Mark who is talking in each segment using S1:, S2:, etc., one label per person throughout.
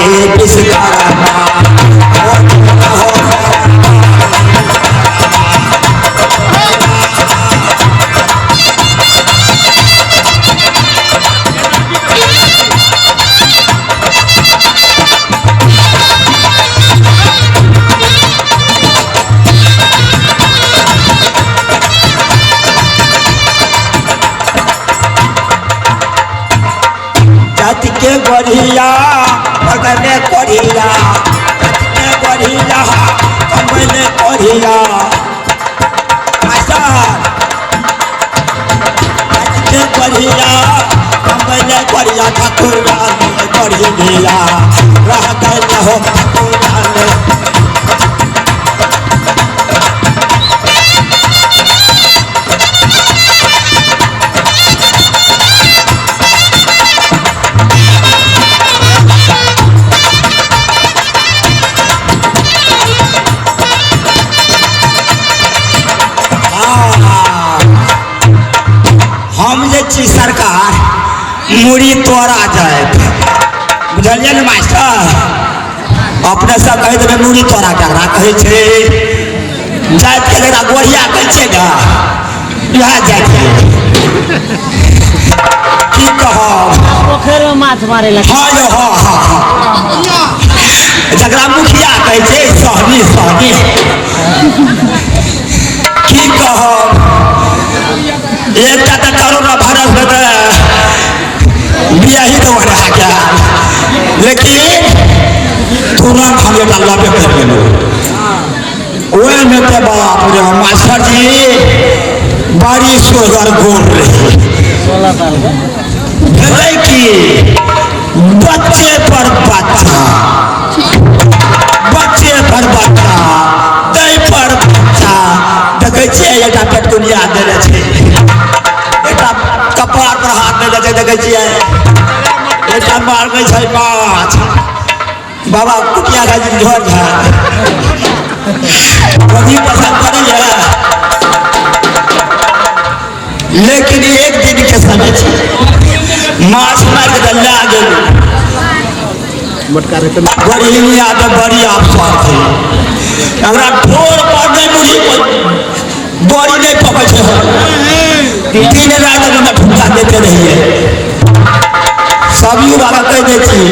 S1: रे विश्वकर्मा हो जाति के गोरिया मगने कोरिया जाति के गोरिया कमने कोरिया मास्टर जाति के गोरिया कमने कोरिया ठाकुर रानी कोरिया रह गए हो ठाकुर रानी। हम जे छी सरकार मुड़ी तोड़ा जायत, बुझलियै ने मास्टर? अपने सब कहै देबै मुड़ी तोड़ा ककरा कहै छै? जाति के जकरा गोरिया कहै छै ने, इएह जाति। की कहब,
S2: पोखरि में माछ मारे ला।
S1: हाँ यौ, हाँ हाँ हाँ, जकरा मुखिया कहै छै सहनी सहनी। की कहब, एकटा तऽ कोरोना वायरस में तऽ बियाही तऽ रहा क्या, लेकिन तुरंत हम एकटा लबे कर गेलहुँ। ओहिमे तऽ बाप रे मास्टर जी बड़ी सोहर गोर रहे।
S2: 16 साल के
S1: भेलै कि बच्चे पर बच्चा, बच्चे पर बच्चा, दै पर बच्चा। देखै छियै एकटा पेटकुनिया देने छै, एकटा कपार पर हाथ देने छै, देखै छियै एकटा मारने छै माछ। बाबा कुटिया खाइ छै झोर झाड़ कभी पसंद पड़ैया, लेकिन एक दिन के समय छै माछ मारि कऽ लए गेलहुँ। गरीबिया तऽ बड़ी अफसर छै, एकरा ठोर पर नहि मुड़ी बड़ी नहि पकै छै, दिन राति हमरा ठुक्का देते रहिए। सब युवा कहि दै छी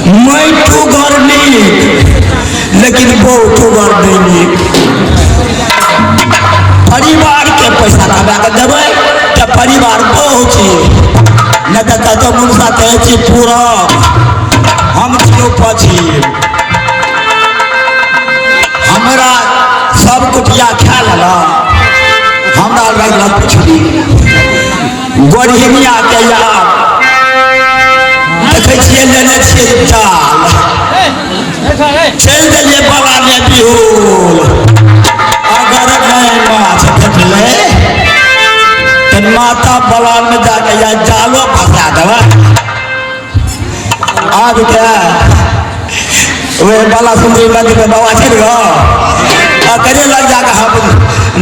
S1: मैटू घर नीक, लेकिन बहुटू घर नहि नीक। परिवार के पैसा कमा कऽ देबै तऽ परिवार बहु छी, नहि तऽ कतौ मुनसा कहै छी पूरब, हम छियौ पछिम। हमरा सब कुटिया खा लेलक, हमरा लगल पुछली गोरहिनिया के यार देखै छियै लेने छियै जाल, चलि देलियै बाबा ने बिहुल। अगर नहि माछ भेटलै तऽ माता बलान में जाके या जालो फंसा देबै। आब के वह बाला सुंदरी मंदिर में बाबा छै ने गो, करे लग जाके हम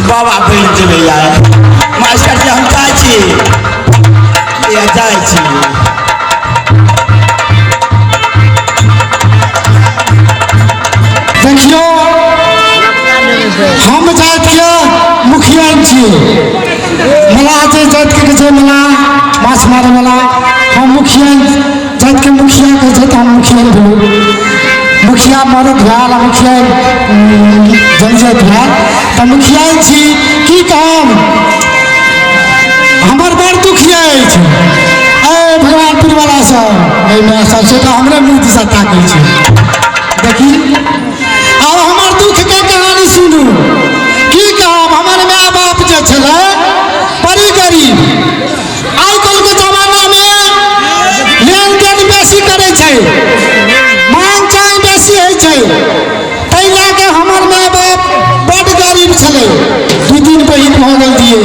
S1: बाबा बनि जेबै। यार मास्टर जी हम जाइ छी, जाइ छी।
S3: देखियो हम जाति के मुखिया छी, मलाह जे जाति के छै मलाह माछ मारे वाला, हम मुखिया जाति के मुखिया कहै छै तऽ हम मुखिया भेलहुँ। मुखिया मरद भेल आ मुखिया जनजाति भेल तऽ मुखिया छी। की कहब, हमर बड़ दुख अछि। ऐ भगवानपुर वाला सब एहिमे सबसे तऽ हमरे मुँह दिशा ताकै छै। देखी आब हमर दुख के कहानी सुनू। की कहब, हमर माय बाप जे छलै बड़ी गरीब। आइ काल्हि के जमाना में लेन देन बेसी करै छै, मांग चांग बेसी होइ छै, ताहि लए कऽ हमर माय बाप बड्ड गरीब छलै। 2-3 बहिन भऽ गेल दियै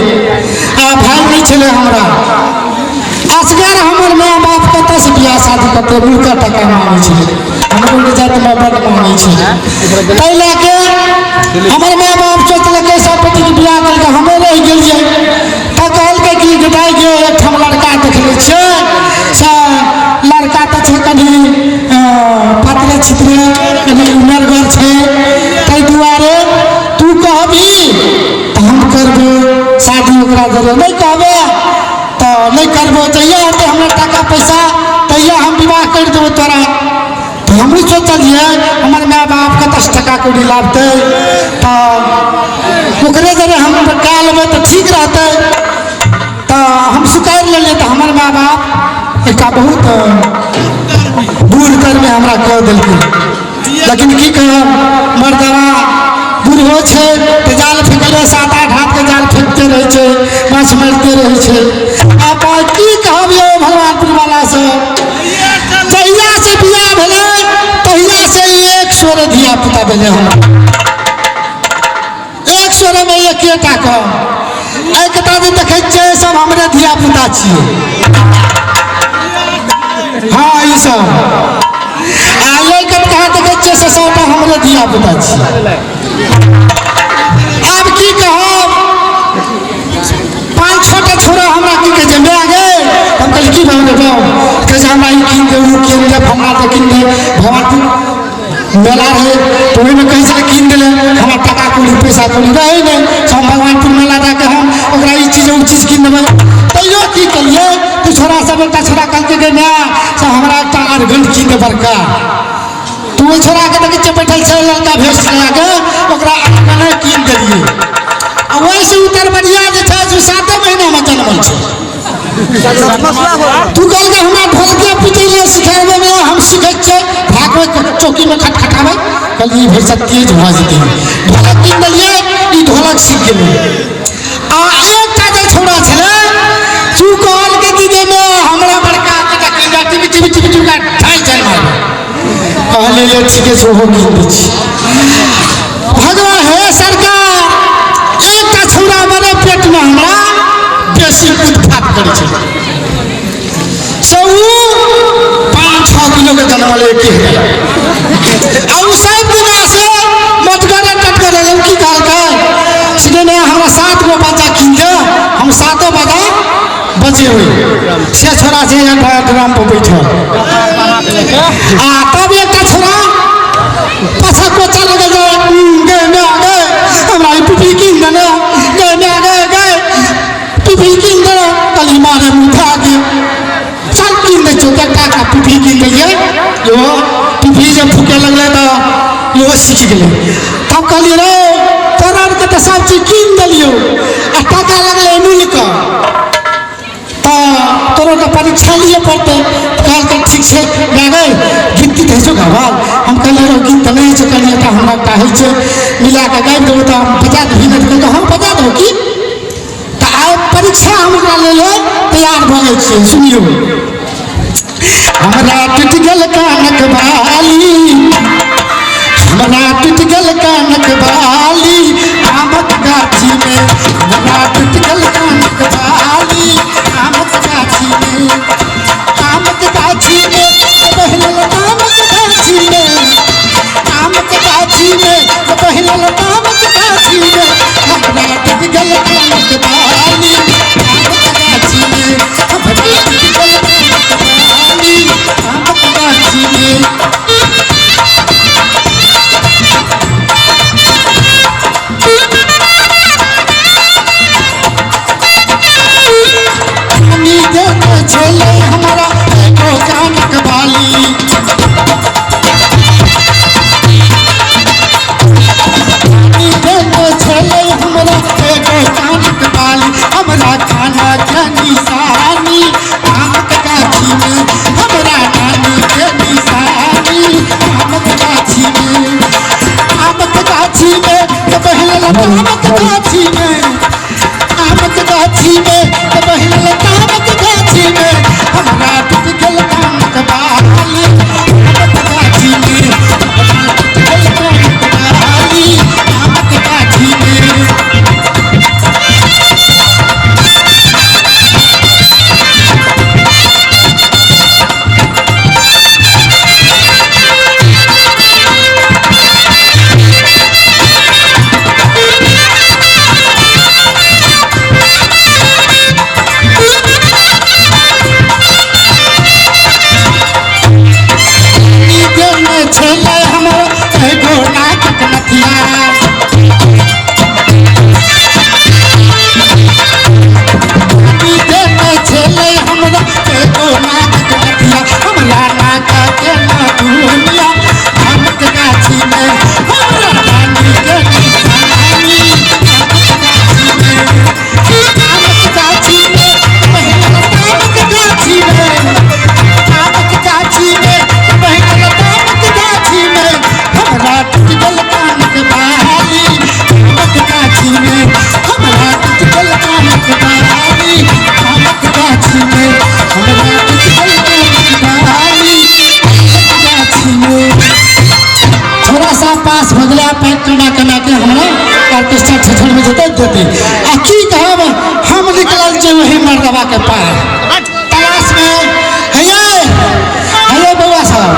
S3: आ भाय नहि छलै हमरा। असगर हमर माय बाप कतऽसँ बियाह शादी करतै, मुँहके टका मांगै छलै। हमरो जातिमे बड्ड मांगै छै, ताहि लए कऽ हमर माय बाप सोचलकै सब बेटीके बियाह केलकै, हमे रहि गेलियै। तऽ कहलकै कि बेटा गे एकठाम लड़का देखने छियै, से लड़का तऽ छै कनि कनि उमरगर छै, ताहि दुआरे तू कहबी तऽ हम करबो शादी ओकरा जरे, नहि कहबे तऽ नहि करबो। जहिया हेतै हमरा टाका पैसा तहिया हम विवाह करि देबो तोरा। तऽ हमहूँ सोचलियै हमर माय बाप कतऽसँ टाका कौड़ी लाबतै, तऽ ओकरे जरे हम कए लेबै तऽ ठीक रहतै। तऽ हम स्वीकारि लेलियै। तऽ हमर माय बाप एकटा बहुत बूढ़ करमे हमरा कऽ देलकै। लेकिन की कहब, मर्दवा बूढ़ो छै तऽ जाल फेकले 7-8 हाथके जाल फेकते रहै छै, माछ मारिते रहै छै। आब की कहब यौ भगवानपुर वाला सब, जहिया से बियाह भेलै तहिया से एक सोरे धिया पुता भेलै हमरा। एक सोरेमे एकेटा कऽ एकटा जे देखै छियै सब हमरे धिया पुता छियै। हाँ ई सब आ लड़कन कहाँ देखै छियै से सबटा हमरे धिया पुता छियै। आब की कहब, 5-6 टा छोरा हमरा की कहै छै, माय गे। हम कहलियै की भऽ गेल? कहै छै हमरा ई कीन दे, ओ कीन दे, फलना दे कीन दे। भगवानपुर मेला रहै तऽ ओहिमे कहै छलै कीन देलै, हमरा टाका कौड़ी पैसा कौड़ी रहै नहि। हम भगवानपुर मेला जाके हम ओकरा ई चीज ओ चीज कीन देबै। तैयो की केलियै तऽ छोरा सब एकटा छोरा कहलकै गे माय से हमरा एकटा अरगंड कीन दे बड़का। तऽ ओहि छोराके देखै छियै बैठल छै ललका भेष लगाके, ओकरा अरगंड कीन देलियै। आ ओहिसँ उतर बढ़िया जे छै से 7 महीनामे जनमल छै। तू कहलकै हमरा ढोलके पीटै लए सिखेबै, हम सीखै छियै, भागबै चौकीमे खटखटाबै। कहलियै भरिसक तेज भऽ जेतै। ढोलक कीन देलियै, ई ढोलक सीख गेलै। आ एकटा जे छौड़ा छलै तू कहलकै कि गे माय हमरा बड़का कीन दे, टीवी टीवी टीवी टीवी ठाइ ठाइ मारबै। कहलियै ले ठीके छै, ओहो कीन दै छी। भगवान हे सरकार, एकटा छौड़ा बड़े पेटमे हमरा बेसी कुदफात करै छै, से ओ 5-6 किलोके जनमल एके हेतै। आ ओ सब दिना से मटगरे टटगरे की कहलकै से गे माय हमरा 7 गो बाजा कीन दे, हम 7 बाजा बजेबै। से छोरा छै ड्रम पर बैठल। आ तब एकटा छोरा पाछा कोचा लगल गे माय गे हमरा ई पिपी कीन दे ने, गे माय गे गे पिपी कीन दे। कहलियै मारे मुठा के चल कीन दै छियौ। एकटा पिपी कीन देलियै, इहो पिपी जब फूके लगलै तऽ इहो सीख गेलै। तब कहलियै रे तोरा आरके तऽ सब चीज कीन देलियौ आ टाका लगलै मूलके, तऽ तोरो के परीक्षा लिए पड़तै। कहलकै ठीक छै माय गे, गीत तीत होइ छौ गावल? हम कहलियै रौ गीत तऽ नहि होइ छै। कहलियै तऽ हमरा एकटा होइ छै, मिलाकऽ गाबि देबौ तऽ हम बजा देबही ने? कहलकै हँ बजा देबौ की। तऽ आइ परीक्षा हम ओकरा लै लए तैयार भऽ जाइ छियै। सुनियौ, हमरा टूटि गेल कानक बाली, हमरा टूटि गेल कानक बाली आमक गाछीमे, हमरा टूटि गेल कानक बाली आमक गाछीमे, आमक गाछीमे बहलल आमक गाछीमे, आमक गाछीमे बहलल आमक गाछीमे, हमरा टूटि गेल कानक बाली आमक गाछीमे, हमरा टूटि गेल कानक बाली आमक गाछीमे। नानी देने छलै हमरा एगो कानक बाली, नानी देने छलै हमरा एगो कानक बाली, हमरा काना के निशानी आमक गाछीमे, हमरा नानी के निशानी आमक गाछीमे, आमक गाछीमे बहलल आमक गाछीमे, आमक गाछीमे बहलल आमक गाछीमे, हमरा टूटि गेल कानक बाली आमक गाछीमे, हमरा टूटि गेल कानक बाली आमक गाछीमे। छलै हमर नाकक नथिया। रानी के नहि छेलै हमरा एको नाकक नथिया, हमरा नाक के नथुनिया आमक गाछी में, हमरा रानी के निशानी आमक गाछी में, आमक गाछी में बहिनल आमक गाछी में, आमक गाछी में बहिनल आमक गाछी में, हमरा टूट गेल कानक बाली आमक गाछी में, हमरा टूट गेल कानक बाली आमक गाछी में, हमरा टूट गेल कानक बाली आमक गाछी में। थोड़ा सा पास हो गया, पैक कमा कमा के हमरा ऑर्केस्ट्रा ठेठर में जेतै देतै। आ की कहब, हम निकलल छी वही मर्दबा के पार तलाश में। हैये हेलो बउआ साहब,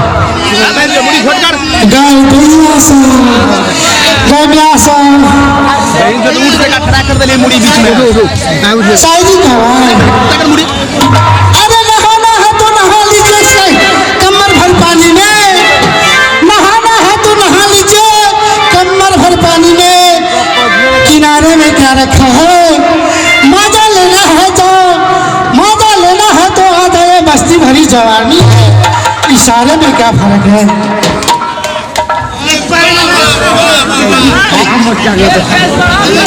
S3: गाय बउआ साहब, गाय ब्याह साहब, साइजी कहवा, अरे नहाना है तो नहा लीजिए से कमर भर पानी में, नहाना है तो नहा लीजिए कमर भर पानी में, किनारे में क्या रखा है, मजा लेना है तो मजा लेना है तो आ जाए, मस्ती भरी जवानी है, इशारे में क्या फर्क है।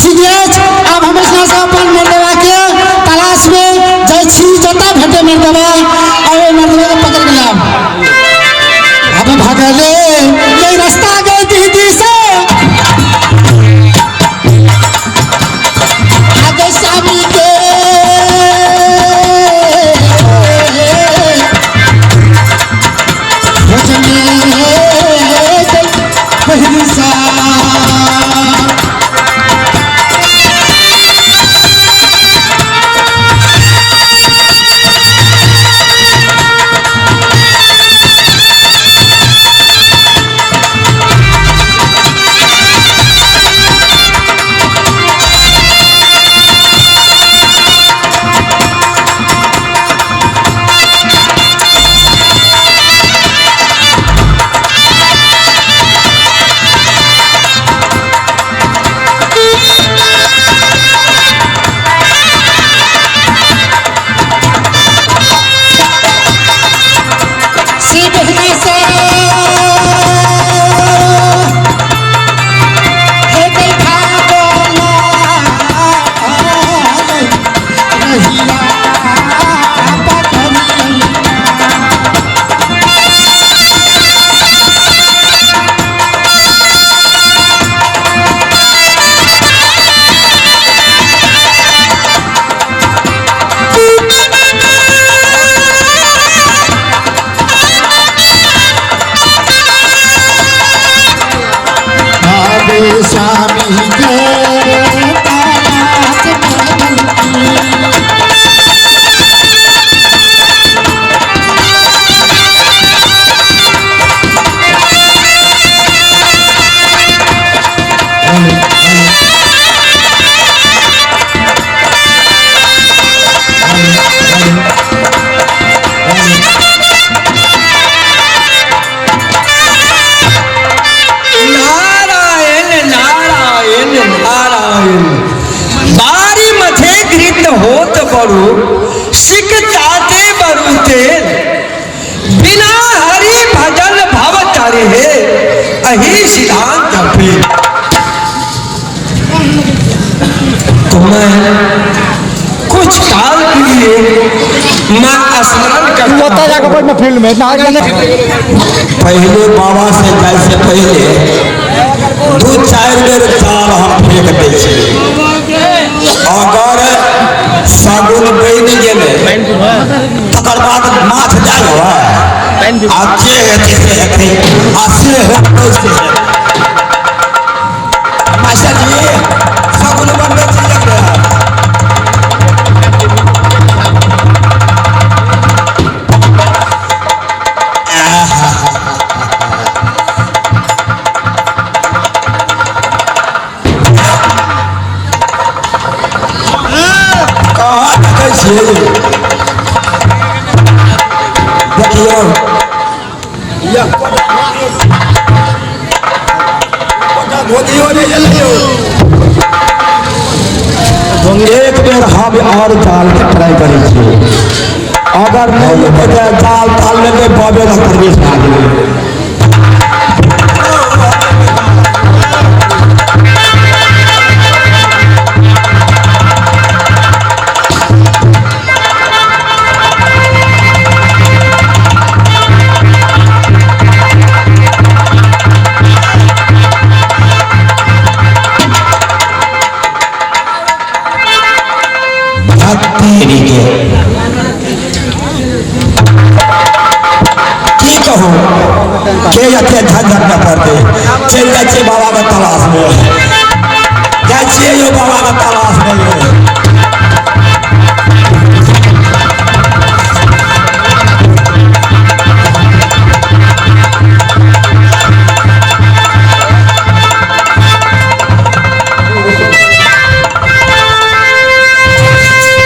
S3: ठीक है, अब हम अपना से अपन मर्दबा के तलाश में जाइ छी, जतऽ भेटे मर्दबा और ओहि मर्दबा के पकड़ के लाब। अब भगले ये रास्ता गए दीदी से, आगे स्वामी के भोजने सा। स्वामी के तलाश में
S1: नारायण नारायण नारायण। बारी मथे घृत होत बरु, सिक ताते बरु तेल, बिना हरि भजन भव तरे अहि सिद्धांत पे। तो मैं कुछ काल के लिए मैं स्मरण करता हूँ।
S3: फील्ड में
S1: पहले बाबा से जाय से पहले दू चार बेर जाल हम फेंक दै छी। अगर सगुन बनि गेलै तकर बाद माछ जाय हवा आ जे हेतै से हेतै आ से हेतै से हेतै। मास्टर जी सगुन बनबै छी एकरा। कहाँ देखै छियै? देखियौ। धोतियो नहि एलै यौ। एक बेर हम और जाल के ट्राई करै छियै, अगर नहि एतै तऽ जाल ताल लेबै, बबे लग प्रवेश भए गेलै। तेरी के की कहू के एते झंझट में पड़तै। चलि जाइ छियै बाबा के तलाश में, जाइ छियै यौ बाबा के तलाश में यौ।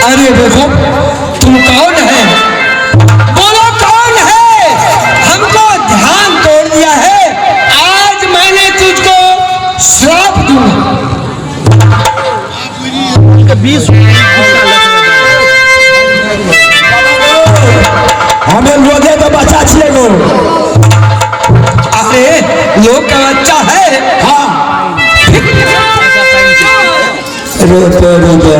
S4: अरे देखो तुम कौन है, बोलो कौन है, हमको ध्यान तोड़ दिया है, आज मैंने तुझको श्राप दूंगा।
S1: हमें लोगे तो बच्चा छियै गो।
S4: अरे लोग का बच्चा है।
S1: हाँ रे तेरी के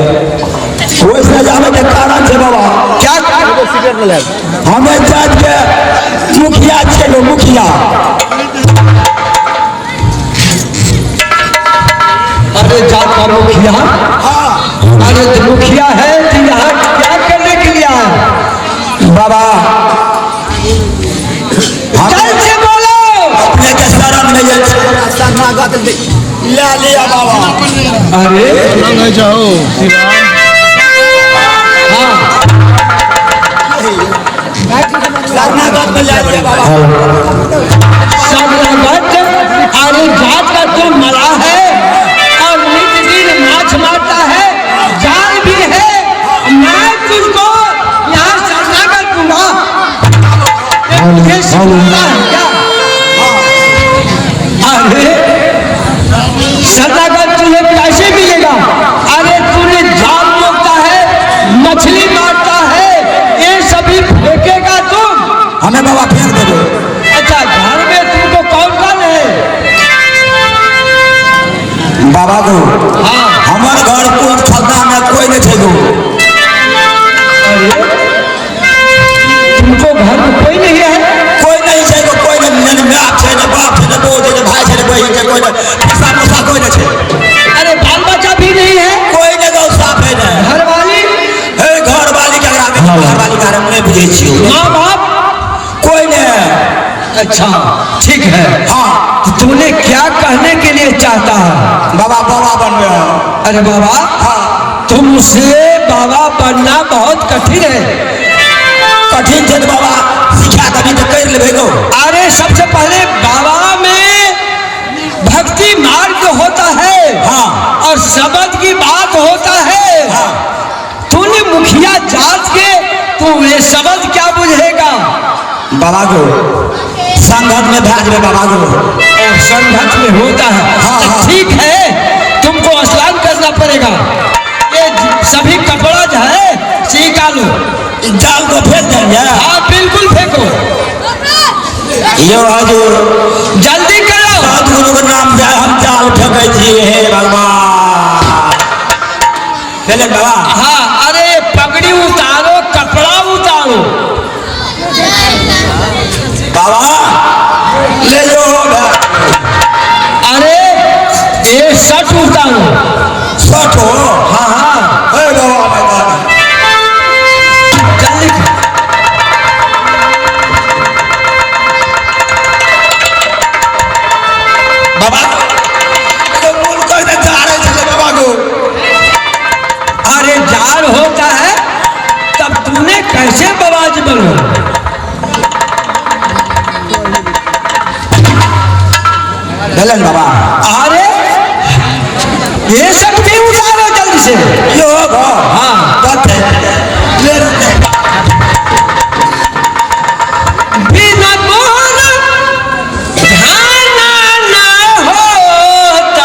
S1: ओइसे जावे के कारण छै बाबा।
S4: क्या?
S1: हमें जात के मुखिया छियै गो, मुखिया।
S4: अरे जात का मुखिया?
S1: हाँ।
S4: अरे तो मुखिया है तो यहाँ क्या करने के लिए आए?
S1: बाबा
S4: जल्द से बोलो।
S1: अपने के शरण में ये शरणागत ले लिया बाबा।
S4: अरे हाँ
S1: शरणागत में ले लिया बाबा।
S4: शरणागत? अरे जात का तुम मरा है और नित दिन माछ मारता है, जाल भी है, मैं तुझको यहाँ शरणागत दूंगा। ये सिखाता है क्या? अरे शरणागत तुझे कैसे मिलेगा? अरे तूने जाल रोकता है, मछली मारता है, ये सभी फेंकेगा तुम।
S1: हमें बाबा फेंक देबो।
S4: अच्छा घर में तुमको कौन कौन है?
S1: बाबा को
S4: हाँ।
S1: हमार घर कोई फलना में कोई नहीं थे गो।
S4: अरे तुमको घर में कोई नहीं है?
S1: कोई नहीं छै गो, कोई नहीं, नहीं बाप छै, नहीं बाप छै, नहीं बो छै, नहीं भाई छै, नहीं बहिन छै, कोई नहीं, पैसा मुसा कोई नहीं छै।
S4: अरे बाल बच्चा भी नहीं है?
S1: कोई नहीं गो, साफ है नहीं।
S4: घरवाली?
S1: हे घरवाली के अगर घरवाली के नहीं बुझै छियौ।
S4: माँ बाप?
S1: कोई नहीं।
S4: अच्छा ठीक है।
S1: हाँ।
S4: तो तूने क्या कहने के लिए चाहता है?
S1: बाबा बाबा बनबे।
S4: अरे बाबा
S1: हाँ।
S4: तुमसे बाबा बनना बहुत कठिन है।
S1: कठिन छै तऽ बाबा सिखा देबी तऽ करि लेबै गो।
S4: अरे सबसे पहले बाबा में भक्ति मार्ग होता है।
S1: हाँ।
S4: और शब्द की बात होता है।
S1: हाँ।
S4: तूने मुखिया जात के तू ये शब्द क्या बुझेगा?
S1: बाबा गो संगत में भए जेबै बाबा गो।
S4: और संगत में होता है।
S1: हाँ,
S4: तो
S1: हाँ।
S4: ठीक है, तुमको स्नान करना पड़ेगा। ये सभी कपड़ा जो है निकालो।
S1: जाल को फेंक देंगे।
S4: हाँ बिल्कुल फेंको।
S1: यो हजूर
S4: जल्दी करो।
S1: सदगुरु के नाम से हम जाल फेंकै छियै। हे भगवान भेलै बाबा।
S4: हाँ अरे पगड़ी उतारो, कपड़ा उतारो।
S1: बाबा ले लो।
S4: अरे ये शर्ट उतारो।
S1: शर्ट हो?
S4: हाँ हाँ।
S1: हे बाबा
S4: जल्दी।
S1: बाबा तो मूल कह दे जा रहे थे बाबा को।
S4: अरे जार होता है तब तूने कैसे बवाज बनो?
S1: भेलन बाबा।
S4: अरे ये सब भी उतारो जल्दी से।
S1: यो गो।
S4: हाँ।
S1: ले
S4: बिना मोहन ध्यान न होता।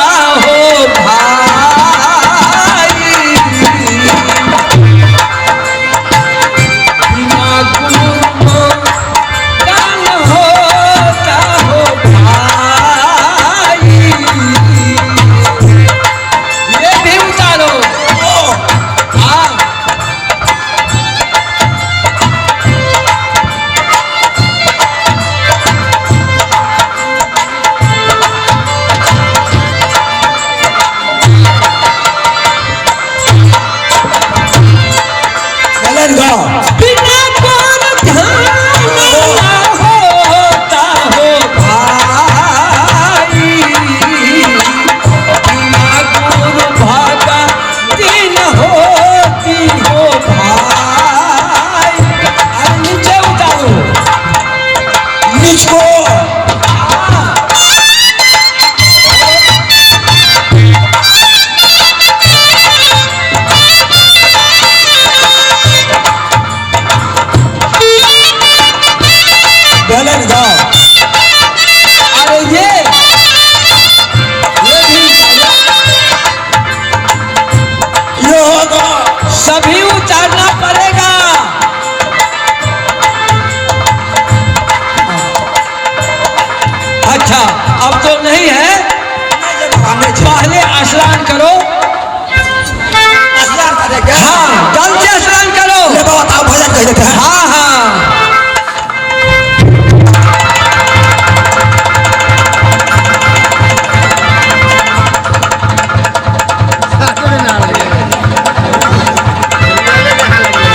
S1: नहि छै।
S4: पहले स्नान करो।
S1: स्नान करेके?
S4: हाँ, जल से स्नान करो।
S1: ले बाबा, ताऊ भजन कह देते हैं।
S4: हाँ हाँ।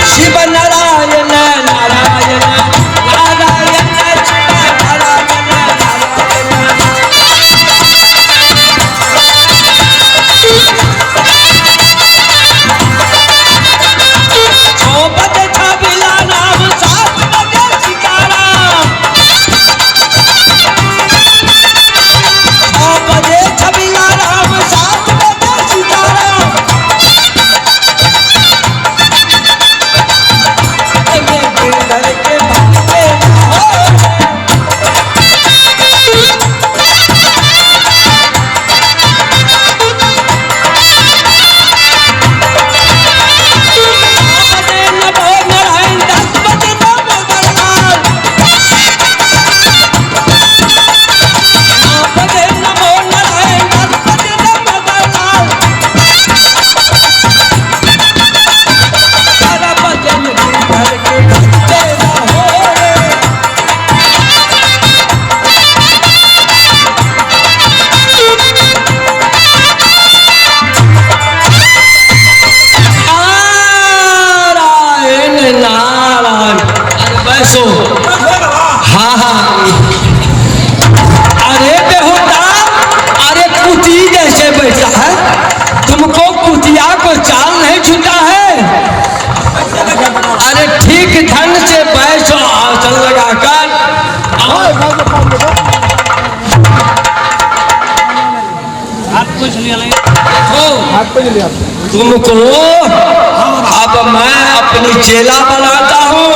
S4: शिव नारायण नारायण नारायण, शिव नारायण नारायण। चौपट छबिला नाम, सात बजे सीताराम। 6 बजे छबिला राम, 7 बजे सीताराम। गिरधर के भक्ते हो। बजे नमो नारायण, 10 बजे नमो नारायण। 9 बजे नमो नारायण, 10 बजे नमो नारायण। 12 बजे गिरधर के भक्ते रहो रे। नारायण नारायण। अरे बैसो। हाँ हाँ। अरे बेहुदा, अरे कुती जैसे बैठा है, तुमको कुतिया को चाल नहीं छूटा है। अरे ठीक ढंग से बैठो, आसन लगाकर। देखो, तुमको अब मैं अपनी चेला बनाता हूँ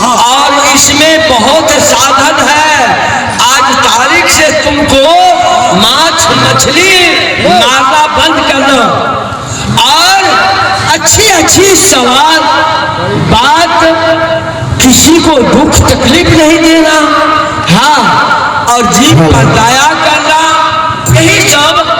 S4: और इसमें बहुत साधन है। आज तारीख से तुमको माछ मछली मारना बंद करना और अच्छी अच्छी सवाल बात, किसी को दुख तकलीफ नहीं देना, हाँ, और जीव पर दया करना, यही सब।